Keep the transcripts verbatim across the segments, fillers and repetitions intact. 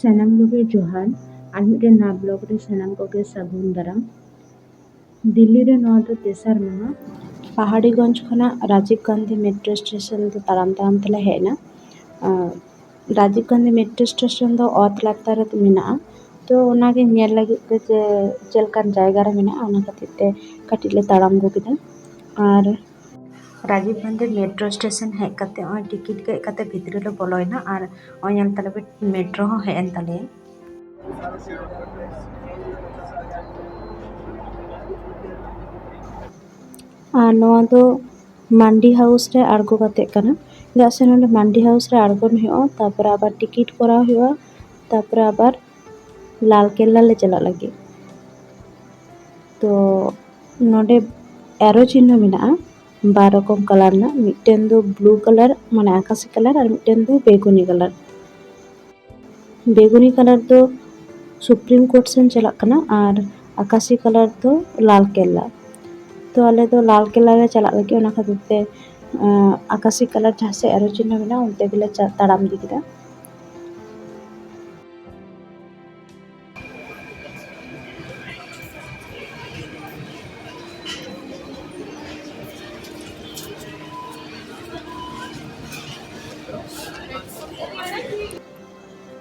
ᱥᱟᱱᱟᱢ ᱠᱚᱜᱮ ᱡᱚᱦᱟᱨ, ᱟᱨ ᱢᱤᱫᱴᱮᱱ ᱱᱟᱣᱟ ᱵᱞᱚᱜ ᱨᱮ ᱥᱟᱱᱟᱢ ᱠᱚᱜᱮ ᱥᱟᱹᱜᱩᱱ ᱫᱟᱨᱟᱢ᱾ ᱫᱤᱞᱞᱤ ᱨᱮ ᱱᱚᱣᱟ ᱫᱚ ᱛᱮᱥᱟᱨ ᱢᱟᱦᱟ᱾ ᱯᱟᱦᱟᱲᱤᱜᱚᱸᱡᱽ ᱠᱷᱚᱱᱟᱜ ᱨᱟᱡᱤᱵᱽ ᱜᱟᱱᱫᱷᱤ ᱢᱮᱴᱨᱳ ᱥᱴᱮᱥᱚᱱ ᱫᱚ ᱛᱟᱲᱟᱢ ᱛᱟᱲᱟᱢ ᱛᱮᱞᱮ ᱦᱮᱡ ᱮᱱᱟ᱾ ᱟᱨ ᱨᱟᱡᱤᱵᱽ ᱜᱟᱱᱫᱷᱤ ᱢᱮᱴᱨᱳ ᱥᱴᱮᱥᱚᱱ ᱫᱚ ᱚᱛ ᱞᱟᱛᱟᱨ ᱨᱮ ᱢᱮᱱᱟᱜᱼᱟ, ᱛᱚ ᱚᱱᱟᱜᱮ ᱧᱮᱞ ᱞᱟᱹᱜᱤᱫ ᱛᱮ ᱡᱮ ᱪᱮᱫ ᱞᱮᱠᱟᱱ ᱡᱟᱭᱜᱟ ᱨᱮ ᱢᱮᱱᱟᱜᱼᱟ, ᱚᱱᱟ ᱠᱷᱟᱹᱛᱤᱨ ᱛᱮ ᱠᱟᱹᱴᱤᱡ ᱞᱮ ᱛᱟᱲᱟᱢ ᱟᱹᱜᱩ ᱠᱮᱫᱟ᱾ ᱟᱨ ᱨᱟᱡᱤᱵᱽ ᱜᱟᱱᱫᱷᱤ ᱢᱮᱴᱨᱳ ᱥᱴᱮᱥᱚᱱ ᱦᱮᱡ ᱠᱟᱛᱮ ᱱᱚᱜᱼᱚᱭ ᱴᱤᱠᱤᱴ ᱜᱮᱫ ᱠᱟᱛᱮ ᱵᱷᱤᱛᱨᱤ ᱞᱮ ᱵᱚᱞᱚᱭᱮᱱᱟ, ᱟᱨ ᱱᱚᱜᱼᱚᱭ ᱧᱮᱞ ᱛᱟᱞᱮ ᱯᱮ ᱢᱮᱴᱨᱳ ᱦᱚᱸ ᱦᱮᱡ ᱮᱱ ᱛᱟᱞᱮᱭᱟ᱾ ᱟᱨ ᱱᱚᱣᱟ ᱫᱚ ᱢᱟᱱᱰᱤ ᱦᱟᱣᱩᱥ ᱨᱮ ᱟᱬᱜᱚ ᱠᱟᱛᱮ ᱠᱟᱱᱟ, ᱪᱮᱫᱟᱜ ᱥᱮ ᱱᱚᱰᱮ ᱢᱟᱱᱰᱤ ᱦᱟᱣᱩᱥ ᱨᱮ ᱟᱬᱜᱚᱱ ᱦᱩᱭᱩᱜᱼᱟ, ᱛᱟᱨᱯᱚᱨᱮ ᱟᱵᱟᱨ ᱴᱤᱠᱤᱴ ᱠᱚᱨᱟᱣ ᱦᱩᱭᱩᱜᱼᱟ, ᱛᱟᱨᱯᱚᱨᱮ ᱟᱵᱟᱨ ᱞᱟᱞ ᱠᱮᱞᱞᱟ ᱞᱮ ᱪᱟᱞᱟᱜ ᱞᱟᱹᱜᱤᱫ᱾ ᱛᱚ ᱱᱚᱰᱮ ᱮᱨᱳ ᱪᱤᱱᱦᱟᱹ ᱢᱮᱱᱟᱜᱼᱟ ᱵᱟᱨ ᱨᱚᱠᱚᱢ ᱠᱟᱞᱟᱨ ᱨᱮᱱᱟᱜ, ᱢᱤᱫᱴᱮᱱ ᱫᱚ ᱵᱞᱩ ᱠᱟᱞᱟᱨ, ᱢᱟᱱᱮ ᱟᱠᱟᱥᱤ ᱠᱟᱞᱟᱨ, ᱟᱨ ᱢᱤᱫᱴᱮᱱ ᱫᱚ ᱵᱮᱜᱩᱱᱤ ᱠᱟᱞᱟᱨ᱾ ᱵᱮᱜᱩᱱᱤ ᱠᱟᱞᱟᱨ ᱫᱚ ᱥᱩᱯᱨᱤᱢ ᱠᱳᱨᱴ ᱥᱮᱱ ᱪᱟᱞᱟᱜ ᱠᱟᱱᱟ, ᱟᱨ ᱟᱠᱟᱥᱤ ᱠᱟᱞᱟᱨ ᱫᱚ ᱞᱟᱞ ᱠᱮᱞᱞᱟ᱾ ᱛᱚ ᱟᱞᱮ ᱫᱚ ᱞᱟᱞ ᱠᱮᱞᱞᱟ ᱞᱮ ᱪᱟᱞᱟᱜ ᱞᱟᱹᱜᱤᱫ, ᱚᱱᱟ ᱠᱷᱟᱹᱛᱤᱨ ᱛᱮ, ᱟᱸ, ᱟᱠᱟᱥᱤ ᱠᱟᱞᱟᱨ ᱡᱟᱦᱟᱸ ᱥᱮᱫ ᱮᱨᱳ ᱪᱤᱱᱦᱟᱹ ᱢᱮᱱᱟᱜᱼᱟ, ᱚᱱᱛᱮ ᱜᱮᱞᱮ ᱪᱟ-, ᱛᱟᱲᱟᱢ ᱤᱫᱤ ᱠᱮᱫᱟ᱾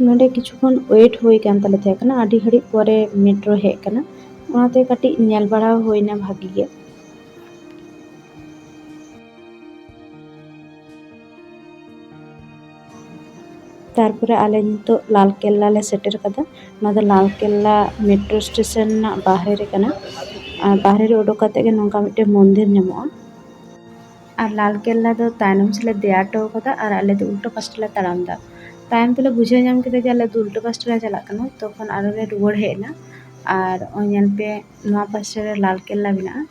ᱱᱚᱰᱮ ᱠᱤᱪᱷᱩ ᱠᱷᱚᱱ ᱳᱭᱮᱴ ᱦᱩᱭ ᱠᱟᱱ ᱛᱟᱞᱮ ᱛᱟᱦᱮᱸ ᱠᱟᱱᱟ, ᱟᱹᱰᱤ ᱜᱷᱟᱹᱲᱤᱡ ᱯᱚᱨᱮ ᱢᱮᱴᱨᱳ ᱦᱮᱡ ᱠᱟᱱᱟ, ᱚᱱᱟᱛᱮ ᱠᱟᱹᱴᱤᱡ ᱧᱮᱞ ᱵᱟᱲᱟ ᱦᱩᱭᱱᱟ ᱵᱷᱟᱜᱤ ᱜᱮ᱾ ᱛᱟᱨᱯᱚᱨᱮ ᱟᱞᱮ ᱱᱤᱛᱚᱜ ᱞᱟᱞ ᱠᱮᱞᱞᱟ ᱞᱮ ᱥᱮᱴᱮᱨ ᱠᱟᱫᱟ᱾ ᱱᱚᱣᱟ ᱫᱚ ᱞᱟᱞ ᱠᱮᱞᱞᱟ ᱢᱮᱴᱨᱳ ᱥᱴᱮᱥᱚᱱ ᱨᱮᱱᱟᱜ ᱵᱟᱦᱨᱮ ᱨᱮ ᱠᱟᱱᱟ᱾ ᱟᱨ ᱵᱟᱦᱨᱮ ᱨᱮ ᱩᱰᱩᱠ ᱠᱟᱛᱮ ᱜᱮ ᱱᱚᱝᱠᱟ ᱢᱤᱫᱴᱮᱱ ᱢᱚᱱᱫᱤᱨ ᱧᱟᱢᱚᱜᱼᱟ᱾ ᱟᱨ ᱞᱟᱞ ᱠᱮᱞᱞᱟ ᱫᱚ ᱛᱟᱭᱱᱚᱢ ᱥᱮᱫ ᱞᱮ ᱫᱮᱭᱟ ᱦᱚᱴᱚ ᱠᱟᱫᱟ ᱟᱨ ᱟᱞᱮ ᱫᱚ ᱩᱞᱴᱟᱹ ᱯᱟᱥᱴᱟ ᱞᱮ ᱛᱟᱲᱟᱢ ᱮᱫᱟ᱾ ᱛᱟᱭᱚᱢ ᱛᱮᱞᱮ ᱵᱩᱡᱷᱟᱹᱣ ᱧᱟᱢ ᱠᱮᱫᱟ ᱡᱮ ᱟᱞᱮ ᱫᱚ ᱩᱞᱴᱟᱹ ᱯᱟᱥᱴᱟ ᱞᱮ ᱪᱟᱞᱟᱜ ᱠᱟᱱᱟ, ᱛᱚᱠᱷᱚᱱ ᱟᱨᱚ ᱞᱮ ᱨᱩᱣᱟᱹᱲ ᱦᱮᱡ ᱮᱱᱟ᱾ ᱟᱨ ᱱᱚᱜᱼᱚᱭ ᱧᱮᱞ ᱯᱮ, ᱱᱚᱣᱟ ᱯᱟᱥᱴᱟ ᱨᱮ ᱞᱟᱞ ᱠᱮᱞᱞᱟ ᱢᱮᱱᱟᱜᱼᱟ᱾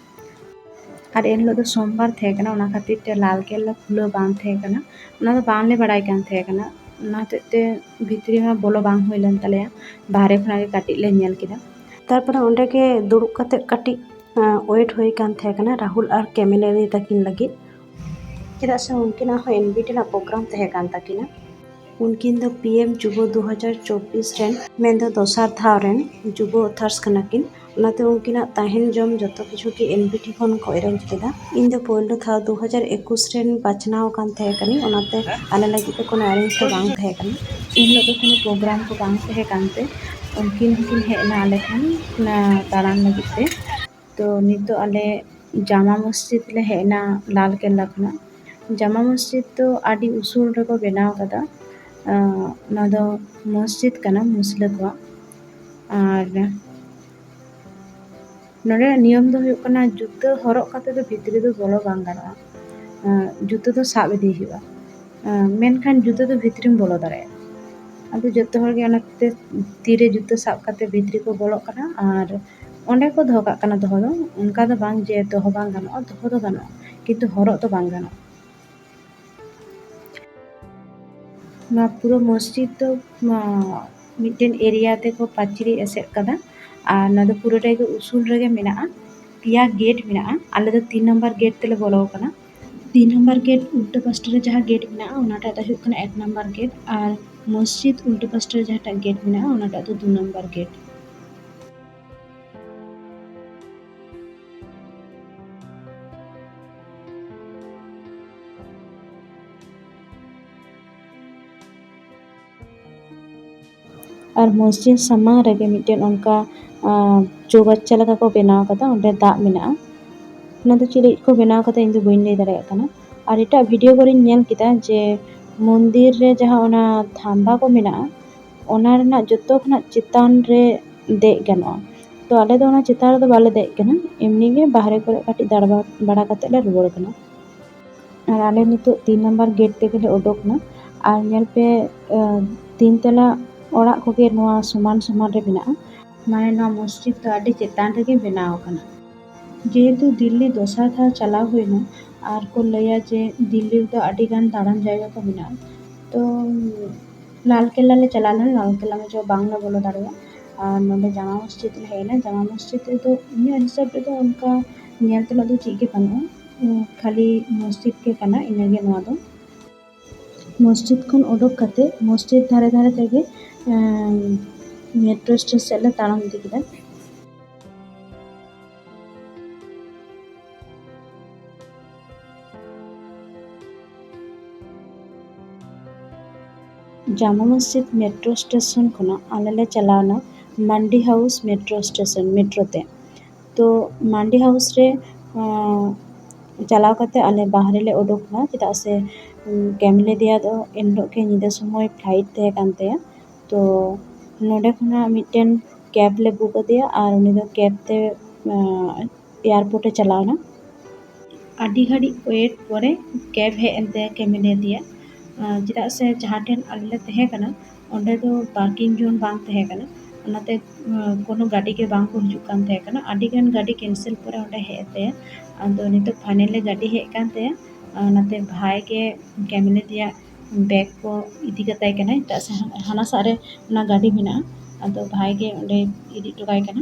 ᱟᱨ ᱮᱱ ᱦᱤᱞᱳᱜ ᱫᱚ ᱥᱳᱢᱵᱟᱨ ᱛᱟᱦᱮᱸ ᱠᱟᱱᱟ, ᱚᱱᱟ ᱠᱷᱟᱹᱛᱤᱨ ᱛᱮ ᱞᱟᱞ ᱠᱮᱞᱞᱟ ᱠᱷᱩᱞᱟᱹᱣ ᱵᱟᱝ ᱛᱟᱦᱮᱸ ᱠᱟᱱᱟ, ᱚᱱᱟ ᱫᱚ ᱵᱟᱝᱞᱮ ᱵᱟᱲᱟᱭ ᱠᱟᱱ ᱛᱟᱦᱮᱸ ᱠᱟᱱᱟ᱾ ᱚᱱᱟ ᱦᱚᱛᱮᱡ ᱛᱮ ᱵᱷᱤᱛᱨᱤ ᱢᱟ ᱵᱚᱞᱚ ᱵᱟᱝ ᱦᱩᱭ ᱞᱮᱱ ᱛᱟᱞᱮᱭᱟ, ᱵᱟᱦᱨᱮ ᱠᱷᱚᱱᱟᱜ ᱜᱮ ᱠᱟᱹᱴᱤᱡ ᱞᱮ ᱧᱮᱞ ᱠᱮᱫᱟ᱾ ᱛᱟᱨᱯᱚᱨᱮ ᱚᱸᱰᱮ ᱜᱮ ᱫᱩᱲᱩᱵ ᱠᱟᱛᱮ ᱠᱟᱹᱴᱤᱡ, ᱟᱸ, ᱳᱭᱮᱴ ᱦᱩᱭ ᱠᱟᱱ ᱛᱟᱦᱮᱸ ᱠᱟᱱᱟ ᱨᱟᱦᱩᱞ ᱟᱨ ᱠᱮᱢᱮᱞᱮ ᱫᱤ ᱛᱟᱹᱠᱤᱱ ᱞᱟᱹᱜᱤᱫ᱾ ᱪᱮᱫᱟᱜ ᱥᱮ ᱩᱱᱠᱤᱱᱟᱜ ᱦᱚᱸ ᱮᱱ ᱵᱤ ᱴᱤ ᱨᱮᱱᱟᱜ ᱯᱨᱳᱜᱨᱟᱢ ᱛᱟᱦᱮᱸ ᱠᱟᱱ ᱛᱟᱹᱠᱤᱱᱟ᱾ ᱩᱱᱠᱤᱱ ᱫᱚ ᱯᱤ ᱮᱢ ᱡᱩᱵᱚ ᱫᱩ ᱦᱟᱡᱟᱨ ᱪᱚᱵᱵᱤᱥ ᱨᱮᱱ, ᱢᱮᱱᱫᱚ ᱫᱚᱥᱟᱨ ᱫᱷᱟᱣ ᱨᱮᱱ ᱡᱩᱵᱚ ᱚᱛᱷᱟᱨᱥ ᱠᱟᱱᱟ ᱠᱤᱱ᱾ ᱚᱱᱟᱛᱮ ᱩᱱᱠᱤᱱᱟᱜ ᱛᱟᱦᱮᱱ ᱡᱚᱢ ᱡᱚᱛᱚ ᱠᱤᱪᱷᱩ ᱜᱮ ᱮᱱ ᱵᱤ ᱴᱤ ᱠᱷᱚᱱ ᱠᱚ ᱮᱨᱮᱧᱡᱽ ᱠᱮᱫᱟ᱾ ᱤᱧ ᱫᱚ ᱯᱳᱭᱞᱳ ᱫᱷᱟᱣ ᱫᱩ ᱦᱟᱡᱟᱨ ᱮᱠᱩᱥ ᱨᱮᱱ ᱵᱟᱪᱷᱱᱟᱣ ᱟᱠᱟᱱ ᱛᱟᱦᱮᱸ ᱠᱟᱹᱱᱟᱹᱧ, ᱚᱱᱟᱛᱮ ᱟᱞᱮ ᱞᱟᱹᱜᱤᱫ ᱫᱚ ᱠᱳᱱᱳ ᱮᱨᱮᱧᱡᱽ ᱫᱚ ᱵᱟᱝ ᱛᱟᱦᱮᱸ ᱠᱟᱱᱟ᱾ ᱮᱱ ᱦᱤᱞᱳᱜ ᱫᱚ ᱠᱳᱱᱳ ᱯᱨᱳᱜᱨᱟᱢ ᱠᱚ ᱵᱟᱝ ᱛᱟᱦᱮᱸ ᱠᱟᱱᱛᱮ ᱩᱱᱠᱤᱱ ᱦᱚᱸᱠᱤᱱ ᱦᱮᱡ ᱮᱱᱟ ᱟᱞᱮ ᱴᱷᱮᱱ, ᱚᱱᱟ ᱫᱟᱬᱟᱱ ᱞᱟᱹᱜᱤᱫ ᱛᱮ᱾ ᱛᱚ ᱱᱤᱛᱚᱜ ᱟᱞᱮ ᱡᱟᱢᱟ ᱢᱚᱥᱡᱤᱫ ᱞᱮ ᱦᱮᱡ ᱮᱱᱟ ᱞᱟᱞ ᱠᱮᱞᱞᱟ ᱠᱷᱚᱱᱟᱜ᱾ ᱡᱟᱢᱟ ᱢᱚᱥᱡᱤᱫ ᱫᱚ ᱟᱹᱰᱤ ᱩᱥᱩᱞ ᱨᱮᱠᱚ ᱵᱮᱱᱟᱣ ᱠᱟᱫᱟ᱾ ᱟᱸ, ᱚᱱᱟ ᱫᱚ ᱢᱚᱥᱡᱤᱫ ᱠᱟᱱᱟ ᱢᱩᱥᱞᱟᱹ ᱠᱚᱣᱟᱜ᱾ ᱟᱨ ᱱᱚᱰᱮᱱᱟᱜ ᱱᱤᱭᱚᱢ ᱫᱚ ᱦᱩᱭᱩᱜ ᱠᱟᱱᱟ, ᱡᱩᱛᱟᱹ ᱦᱚᱨᱚᱜ ᱠᱟᱛᱮ ᱫᱚ ᱵᱷᱤᱛᱨᱤ ᱫᱚ ᱵᱚᱞᱚ ᱵᱟᱝ ᱜᱟᱱᱚᱜᱼᱟ᱾ ᱟᱸ, ᱡᱩᱛᱟᱹ ᱫᱚ ᱥᱟᱵ ᱤᱫᱤ ᱦᱩᱭᱩᱜᱼᱟ᱾ ᱟᱸ, ᱢᱮᱱᱠᱷᱟᱱ ᱡᱩᱛᱟᱹ ᱫᱚ ᱵᱷᱤᱛᱨᱤᱢ ᱵᱚᱞᱚ ᱫᱟᱲᱮᱭᱟᱜᱼᱟ᱾ ᱟᱫᱚ ᱡᱚᱛᱚ ᱦᱚᱲ ᱜᱮ ᱚᱱᱟᱛᱮ ᱛᱤᱨᱮ ᱡᱩᱛᱟᱹ ᱥᱟᱵ ᱠᱟᱛᱮ ᱵᱷᱤᱛᱨᱤ ᱠᱚ ᱵᱚᱞᱚᱜ ᱠᱟᱱᱟ᱾ ᱟᱨ ᱚᱸᱰᱮ ᱠᱚ ᱫᱚᱦᱚ ᱠᱟᱜ ᱠᱟᱱᱟ ᱫᱚᱦᱚ ᱫᱚ᱾ ᱚᱱᱠᱟ ᱫᱚ ᱵᱟᱝ ᱡᱮ ᱫᱚᱦᱚ ᱵᱟᱝ ᱜᱟᱱᱚᱜᱼᱟ, ᱫᱚᱦᱚ ᱫᱚ ᱜᱟᱱᱚᱜᱼᱟ, ᱠᱤᱱᱛᱩ ᱦᱚᱨᱚᱜ ᱫᱚ ᱵᱟᱝ ᱜᱟᱱᱚᱜᱼᱟ᱾ ᱱᱚᱣᱟ ᱯᱩᱨᱟᱹ ᱢᱚᱥᱡᱤᱫ ᱫᱚ, ᱱᱚᱣᱟ ᱢᱤᱫᱴᱮᱱ ᱮᱨᱤᱭᱟ ᱛᱮᱠᱚ ᱯᱟᱹᱪᱨᱤ ᱮᱥᱮᱫ ᱠᱟᱫᱟ᱾ ᱟᱨ ᱱᱚᱣᱟ ᱫᱚ ᱯᱩᱨᱟᱹᱴᱟ ᱜᱮ ᱩᱥᱩᱞ ᱨᱮᱜᱮ ᱢᱮᱱᱟᱜᱼᱟ᱾ ᱯᱮᱭᱟ ᱜᱮᱴ ᱢᱮᱱᱟᱜᱼᱟ᱾ ᱟᱞᱮ ᱫᱚ ᱛᱤᱱ ᱱᱟᱢᱵᱟᱨ ᱜᱮᱴ ᱛᱮᱞᱮ ᱵᱚᱞᱚ ᱟᱠᱟᱱᱟ᱾ ᱛᱤᱱ ᱱᱟᱢᱵᱟᱨ ᱜᱮᱴ ᱩᱞᱴᱟᱹ ᱯᱟᱥᱴᱟ ᱨᱮ ᱡᱟᱦᱟᱸ ᱜᱮᱴ ᱢᱮᱱᱟᱜᱼᱟ, ᱚᱱᱟᱴᱟᱜ ᱫᱚ ᱦᱩᱭᱩᱜ ᱠᱟᱱᱟ ᱮᱠ ᱱᱟᱢᱵᱟᱨ ᱜᱮᱴ, ᱟᱨ ᱢᱚᱥᱡᱤᱫ ᱩᱞᱴᱟᱹ ᱯᱟᱥᱴᱟ ᱨᱮ ᱡᱟᱦᱟᱸᱴᱟᱜ ᱜᱮᱴ ᱢᱮᱱᱟᱜᱼᱟ, ᱚᱱᱟᱴᱟᱜ ᱫᱚ ᱫᱩ ᱱᱟᱢᱵᱟᱨ ᱜᱮᱴ᱾ ᱟᱨ ᱢᱚᱥᱡᱤᱫ ᱥᱟᱢᱟᱝ ᱨᱮᱜᱮ ᱢᱤᱫᱴᱮᱱ ᱚᱱᱠᱟ, ᱟᱸ, ᱪᱳᱵᱟᱪᱪᱟ ᱞᱮᱠᱟ ᱠᱚ ᱵᱮᱱᱟᱣ ᱠᱟᱫᱟ, ᱚᱸᱰᱮ ᱫᱟᱜ ᱢᱮᱱᱟᱜᱼᱟ᱾ ᱚᱱᱟ ᱫᱚ ᱪᱮᱫ ᱞᱟᱹᱜᱤᱫ ᱠᱚ ᱵᱮᱱᱟᱣ ᱠᱟᱫᱟ, ᱤᱧ ᱫᱚ ᱵᱟᱹᱧ ᱞᱟᱹᱭ ᱫᱟᱲᱮᱭᱟᱜ ᱠᱟᱱᱟ᱾ ᱟᱨ ᱮᱴᱟᱜ ᱵᱷᱤᱰᱤᱭᱳ ᱠᱚᱨᱮᱧ ᱧᱮᱞ ᱠᱮᱫᱟ ᱡᱮ ᱢᱚᱱᱫᱤᱨ ᱨᱮ ᱡᱟᱦᱟᱸ ᱚᱱᱟ ᱛᱷᱟᱢᱵᱟ ᱠᱚ ᱢᱮᱱᱟᱜᱼᱟ, ᱚᱱᱟ ᱨᱮᱱᱟᱜ ᱡᱚᱛᱚ ᱠᱷᱚᱱᱟᱜ ᱪᱮᱛᱟᱱ ᱨᱮ ᱫᱮᱡ ᱜᱟᱱᱚᱜᱼᱟ᱾ ᱛᱚ ᱟᱞᱮ ᱫᱚ ᱚᱱᱟ ᱪᱮᱛᱟᱱ ᱨᱮᱫᱚ ᱵᱟᱞᱮ ᱫᱮᱡ ᱠᱟᱱᱟ, ᱮᱢᱱᱤ ᱜᱮ ᱵᱟᱦᱨᱮ ᱠᱚᱨᱮ ᱠᱟᱹᱴᱤᱡ ᱫᱟᱬᱟ ᱵᱟᱲᱟ ᱠᱟᱛᱮ ᱞᱮ ᱨᱩᱣᱟᱹᱲ ᱠᱟᱱᱟ᱾ ᱟᱨ ᱟᱞᱮ ᱱᱤᱛᱚᱜ ᱛᱤᱱ ᱱᱟᱢᱵᱟᱨ ᱜᱮᱴ ᱛᱮᱜᱮ ᱞᱮ ᱩᱰᱩᱠ ᱮᱱᱟ᱾ ᱟᱨ ᱧᱮᱞ ᱯᱮ, ᱟᱸ, ᱛᱤᱱ ᱛᱟᱞᱟ ᱚᱲᱟᱜ ᱠᱚᱜᱮ ᱱᱚᱣᱟ ᱥᱚᱢᱟᱱ ᱥᱚᱢᱟᱱ ᱨᱮ ᱢᱮᱱᱟᱜᱼᱟ᱾ ᱢᱟᱱᱮ ᱱᱚᱣᱟ ᱢᱚᱥᱡᱤᱫ ᱫᱚ ᱟᱹᱰᱤ ᱪᱮᱛᱟᱱ ᱨᱮᱜᱮ ᱵᱮᱱᱟᱣ ᱟᱠᱟᱱᱟ᱾ ᱡᱮᱦᱮᱛᱩ ᱫᱤᱞᱞᱤ ᱫᱚᱥᱟᱨ ᱫᱷᱟᱣ ᱪᱟᱞᱟᱣ ᱦᱩᱭᱱᱟ, ᱟᱨ ᱠᱚ ᱞᱟᱹᱭᱟ ᱡᱮ ᱫᱤᱞᱞᱤ ᱨᱮᱫᱚ ᱟᱹᱰᱤ ᱜᱟᱱ ᱫᱟᱬᱟᱱ ᱡᱟᱭᱜᱟ ᱠᱚ ᱢᱮᱱᱟᱜᱼᱟ᱾ ᱛᱚ ᱞᱟᱞ ᱠᱮᱞᱞᱟ ᱞᱮ ᱪᱟᱞᱟᱣ ᱞᱮᱱᱟ, ᱞᱟᱞ ᱠᱮᱞᱞᱟ ᱢᱟ ᱪᱚ ᱵᱟᱝᱞᱮ ᱵᱚᱞᱚ ᱫᱟᱲᱮᱭᱟᱜᱼᱟ᱾ ᱟᱨ ᱱᱚᱰᱮ ᱡᱟᱢᱟ ᱢᱚᱥᱡᱤᱫ ᱞᱮ ᱦᱮᱡ ᱮᱱᱟ᱾ ᱡᱟᱢᱟ ᱢᱚᱥᱡᱤᱫ ᱨᱮᱫᱚ ᱤᱧᱟᱹᱜ ᱦᱤᱥᱟᱹᱵ ᱨᱮᱫᱚ ᱚᱱᱠᱟ ᱧᱮᱞ ᱛᱮᱱᱟᱜ ᱫᱚ ᱪᱮᱫ ᱜᱮ ᱵᱟᱹᱱᱩᱜᱼᱟ᱾ ᱠᱷᱟᱹᱞᱤ ᱢᱚᱥᱡᱤᱫ ᱜᱮ ᱠᱟᱱᱟ, ᱤᱱᱟᱹᱜᱮ ᱱᱚᱣᱟ ᱫᱚ᱾ ᱢᱚᱥᱡᱤᱫ ᱠᱷᱚᱱ ᱚᱰᱚᱠ ᱠᱟᱛᱮ ᱢᱚᱥᱡᱤᱫ ᱫᱷᱟᱨᱮ ᱫᱷᱟᱨᱮ ᱛᱮᱜᱮ ᱢᱮᱴᱨᱳ ᱥᱴᱮᱥᱚᱱ ᱥᱮᱫ ᱞᱮ ᱛᱟᱲᱟᱢ ᱤᱫᱤ ᱠᱮᱫᱟ᱾ ᱡᱟᱢᱟ ᱢᱚᱥᱡᱤᱫ ᱢᱮᱴᱨᱳ ᱥᱴᱮᱥᱚᱱ ᱠᱷᱚᱱᱟᱜ ᱟᱞᱮ ᱞᱮ ᱪᱟᱞᱟᱣᱱᱟ ᱢᱟᱱᱰᱤ ᱦᱟᱣᱩᱥ ᱢᱮᱴᱨᱳ ᱥᱴᱮᱥᱚᱱ, ᱢᱮᱴᱨᱳ ᱛᱮ᱾ ᱛᱚ ᱢᱟᱱᱰᱤ ᱦᱟᱣᱩᱥ ᱨᱮ ᱪᱟᱞᱟᱣ ᱠᱟᱛᱮ ᱟᱞᱮ ᱵᱟᱦᱨᱮ ᱞᱮ ᱩᱰᱩᱠ ᱮᱱᱟ, ᱪᱮᱫᱟᱜ ᱥᱮ ᱠᱮᱢᱮᱞᱤᱫᱤᱭᱟ ᱫᱚ ᱮᱱᱦᱤᱞᱳᱜ ᱜᱮ ᱧᱤᱫᱟᱹ ᱥᱚᱢᱚᱭ ᱯᱷᱞᱟᱭᱤᱴ ᱛᱟᱦᱮᱸ ᱠᱟᱱ ᱛᱟᱭᱟ᱾ ᱛᱚ ᱱᱚᱰᱮ ᱠᱷᱚᱱᱟᱜ ᱢᱤᱫᱴᱮᱱ ᱠᱮᱵᱽ ᱞᱮ ᱵᱩᱠ ᱟᱫᱮᱭᱟ ᱟᱨ ᱩᱱᱤ ᱫᱚ ᱠᱮᱵᱽ ᱛᱮ ᱮᱭᱟᱨᱯᱳᱨᱴ ᱮ ᱪᱟᱞᱟᱣ ᱮᱱᱟ᱾ ᱟᱹᱰᱤ ᱜᱷᱟᱹᱲᱤᱡ ᱳᱭᱮᱴ ᱯᱚᱨᱮ ᱠᱮᱵᱽ ᱦᱮᱡ ᱮᱱ ᱛᱟᱭᱟ ᱠᱮᱢᱮᱞᱤᱫᱤᱭᱟ᱾ ᱪᱮᱫᱟᱜ ᱥᱮ ᱡᱟᱦᱟᱸ ᱴᱷᱮᱱ ᱟᱞᱮ ᱞᱮ ᱛᱟᱦᱮᱸ ᱠᱟᱱᱟ, ᱚᱸᱰᱮ ᱫᱚ ᱯᱟᱨᱠᱤᱝ ᱡᱳᱱ ᱵᱟᱝ ᱛᱟᱦᱮᱸ ᱠᱟᱱᱟ, ᱚᱱᱟᱛᱮ ᱠᱳᱱᱳ ᱜᱟᱹᱰᱤ ᱜᱮ ᱵᱟᱝ ᱠᱚ ᱦᱤᱡᱩᱜ ᱠᱟᱱ ᱛᱟᱦᱮᱸ ᱠᱟᱱᱟ᱾ ᱟᱹᱰᱤ ᱜᱟᱱ ᱜᱟᱹᱰᱤ ᱠᱮᱱᱥᱮᱞ ᱯᱚᱨᱮ ᱚᱸᱰᱮ ᱦᱮᱡ ᱮᱱ ᱛᱟᱭᱟ᱾ ᱟᱫᱚ ᱱᱤᱛᱚᱜ ᱯᱷᱟᱭᱱᱮᱞᱤ ᱜᱟᱹᱰᱤ ᱦᱮᱡ ᱟᱠᱟᱱ ᱛᱟᱭᱟ, ᱚᱱᱟᱛᱮ ᱵᱷᱟᱭ ᱜᱮ ᱠᱮᱢᱮᱞᱤᱫᱤᱭᱟ ᱵᱮᱜᱽ ᱠᱚ ᱤᱫᱤ ᱠᱟᱛᱟᱭ ᱠᱟᱱᱟᱭ, ᱪᱮᱫᱟᱜ ᱥᱮ ᱦᱟᱱᱟ ᱥᱟᱜ ᱨᱮ ᱚᱱᱟ ᱜᱟᱹᱰᱤ ᱢᱮᱱᱟᱜᱼᱟ᱾ ᱟᱫᱚ ᱵᱷᱟᱭ ᱜᱮ ᱚᱸᱰᱮ ᱤᱫᱤ ᱦᱚᱴᱚ ᱠᱟᱭ ᱠᱟᱱᱟ᱾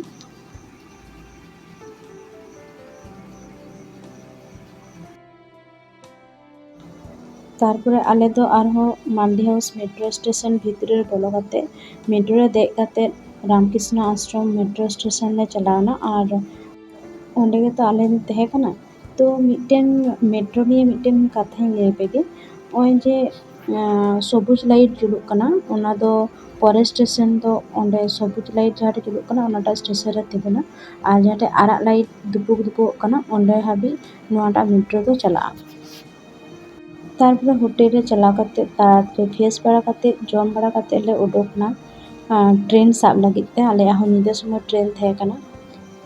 ᱛᱟᱨᱯᱚᱨᱮ ᱟᱞᱮ ᱫᱚ ᱟᱨᱦᱚᱸ ᱢᱟᱱᱰᱤ ᱦᱟᱣᱩᱥ ᱢᱮᱴᱨᱳ ᱥᱴᱮᱥᱚᱱ ᱵᱷᱤᱛᱨᱤ ᱨᱮ ᱵᱚᱞᱚ ᱠᱟᱛᱮ ᱢᱮᱴᱨᱳ ᱨᱮ ᱫᱮᱡ ᱠᱟᱛᱮ ᱨᱟᱢᱠᱨᱤᱥᱱᱚ ᱟᱥᱨᱚᱢ ᱢᱮᱴᱨᱳ ᱥᱴᱮᱥᱚᱱ ᱞᱮ ᱪᱟᱞᱟᱣ ᱮᱱᱟ᱾ ᱟᱨ ᱚᱸᱰᱮ ᱜᱮᱛᱚ ᱟᱞᱮ ᱞᱮ ᱛᱟᱦᱮᱸ ᱠᱟᱱᱟ᱾ ᱛᱚ ᱢᱤᱫᱴᱮᱱ ᱢᱮᱴᱨᱳ ᱱᱤᱭᱮ ᱢᱤᱫᱴᱮᱱ ᱠᱟᱛᱷᱟᱧ ᱞᱟᱹᱭ ᱟᱯᱮ ᱜᱮ᱾ ᱱᱚᱜᱼᱚᱭ ᱡᱮ ᱥᱚᱵᱩᱡᱽ ᱞᱟᱭᱤᱴ ᱡᱩᱞᱩᱜ ᱠᱟᱱᱟ, ᱚᱱᱟ ᱫᱚ ᱯᱚᱨᱮᱨ ᱥᱴᱮᱥᱚᱱ ᱫᱚ ᱚᱸᱰᱮ ᱥᱚᱵᱩᱡᱽ ᱞᱟᱭᱤᱴ ᱡᱟᱦᱟᱸ ᱨᱮ ᱡᱩᱞᱩᱜ ᱠᱟᱱᱟ, ᱚᱱᱟᱴᱟᱜ ᱥᱴᱮᱥᱚᱱ ᱨᱮ ᱛᱤᱸᱜᱩᱱᱟ᱾ ᱟᱨ ᱡᱟᱦᱟᱸ ᱴᱷᱮᱱ ᱟᱨᱟᱜ ᱞᱟᱭᱤᱴ ᱫᱩᱯᱩᱜ ᱫᱩᱯᱩᱜᱚᱜ ᱠᱟᱱᱟ, ᱚᱸᱰᱮ ᱦᱟᱹᱵᱤᱡ ᱱᱚᱣᱟᱴᱟᱜ ᱢᱮᱴᱨᱳ ᱫᱚ ᱪᱟᱞᱟᱜᱼᱟ᱾ ᱛᱟᱨᱯᱚᱨᱮ ᱦᱳᱴᱮᱞ ᱨᱮ ᱪᱟᱞᱟᱣ ᱠᱟᱛᱮ ᱛᱟᱲᱟᱛᱟᱲᱤ ᱯᱷᱨᱮᱥ ᱵᱟᱲᱟ ᱠᱟᱛᱮ, ᱡᱚᱢ ᱵᱟᱲᱟ ᱠᱟᱛᱮ ᱞᱮ ᱩᱰᱩᱠ ᱮᱱᱟ ᱴᱨᱮᱱ ᱥᱟᱵ ᱞᱟᱹᱜᱤᱫ ᱛᱮ᱾ ᱟᱞᱮᱭᱟᱜ ᱦᱚᱸ ᱧᱤᱫᱟᱹ ᱥᱚᱢᱚᱭ ᱴᱨᱮᱱ ᱛᱟᱦᱮᱸ ᱠᱟᱱᱟ,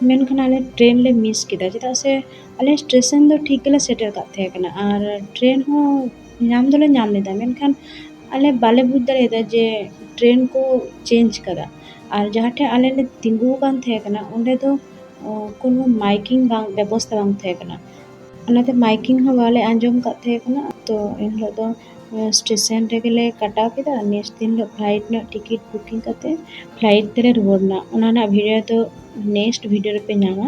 ᱢᱮᱱᱠᱷᱟᱱ ᱟᱞᱮ ᱴᱨᱮᱱ ᱞᱮ ᱢᱤᱥ ᱠᱮᱫᱟ, ᱪᱮᱫᱟᱜ ᱥᱮ ᱟᱞᱮ ᱥᱴᱮᱥᱚᱱ ᱫᱚ ᱴᱷᱤᱠ ᱜᱮᱞᱮ ᱥᱮᱴᱮᱨ ᱠᱟᱫ ᱛᱟᱦᱮᱸ ᱠᱟᱱᱟ ᱟᱨ ᱴᱨᱮᱱ ᱦᱚᱸ ᱧᱟᱢ ᱫᱚᱞᱮ ᱧᱟᱢ ᱞᱮᱫᱟ, ᱢᱮᱱᱠᱷᱟᱱ ᱟᱞᱮ ᱵᱟᱞᱮ ᱵᱩᱡᱽ ᱫᱟᱲᱮᱭᱟᱫᱟ ᱡᱮ ᱴᱨᱮᱱ ᱠᱚ ᱪᱮᱧᱡᱽ ᱠᱟᱫᱟ᱾ ᱟᱨ ᱡᱟᱦᱟᱸ ᱴᱷᱮᱱ ᱟᱞᱮ ᱞᱮ ᱛᱤᱸᱜᱩ ᱟᱠᱟᱱ ᱛᱟᱦᱮᱸ ᱠᱟᱱᱟ, ᱚᱸᱰᱮ ᱫᱚ ᱠᱳᱱᱳ ᱢᱟᱭᱠᱤᱝ ᱵᱟᱝ, ᱵᱮᱵᱚᱥᱛᱷᱟ ᱵᱟᱝ ᱛᱟᱦᱮᱸ ᱠᱟᱱᱟ, ᱚᱱᱟᱛᱮ ᱢᱟᱭᱠᱤᱝ ᱦᱚᱸ ᱵᱟᱞᱮ ᱟᱸᱡᱚᱢ ᱟᱠᱟᱫ ᱛᱟᱦᱮᱸ ᱠᱟᱱᱟ᱾ ᱛᱚ ᱮᱱᱦᱤᱞᱳᱜ ᱫᱚ ᱥᱴᱮᱥᱚᱱ ᱨᱮᱜᱮ ᱞᱮ ᱠᱟᱴᱟᱣ ᱠᱮᱫᱟ᱾ ᱱᱮᱠᱥᱴ ᱫᱤᱱ ᱦᱤᱞᱳᱜ ᱯᱷᱞᱟᱭᱤᱴ ᱨᱮᱱᱟᱜ ᱴᱤᱠᱤᱴ ᱵᱩᱠᱤᱝ ᱠᱟᱛᱮ ᱯᱷᱞᱟᱭᱤᱴ ᱛᱮᱞᱮ ᱨᱩᱣᱟᱹᱲ ᱮᱱᱟ᱾ ᱚᱱᱟ ᱨᱮᱱᱟᱜ ᱵᱷᱤᱰᱤᱭᱳ ᱫᱚ ᱱᱮᱠᱥᱴ ᱵᱷᱤᱰᱤᱭᱳ ᱨᱮᱯᱮ ᱧᱟᱢᱟ᱾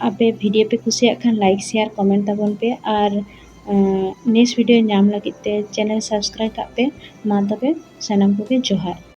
ᱟᱯᱮ video ᱯᱮ ᱠᱩᱥᱤᱭᱟᱜ ᱠᱷᱟᱱ like, share, comment ᱛᱟᱵᱚᱱ ᱯᱮ᱾ ᱟᱨ next video ᱧᱟᱢ ᱞᱟᱹᱜᱤᱫ ᱛᱮ channel subscribe ᱠᱟᱜ ᱯᱮ᱾ ᱢᱟ ᱛᱚᱵᱮ ᱥᱟᱱᱟᱢ ᱠᱚᱜᱮ ᱡᱚᱦᱟᱨ᱾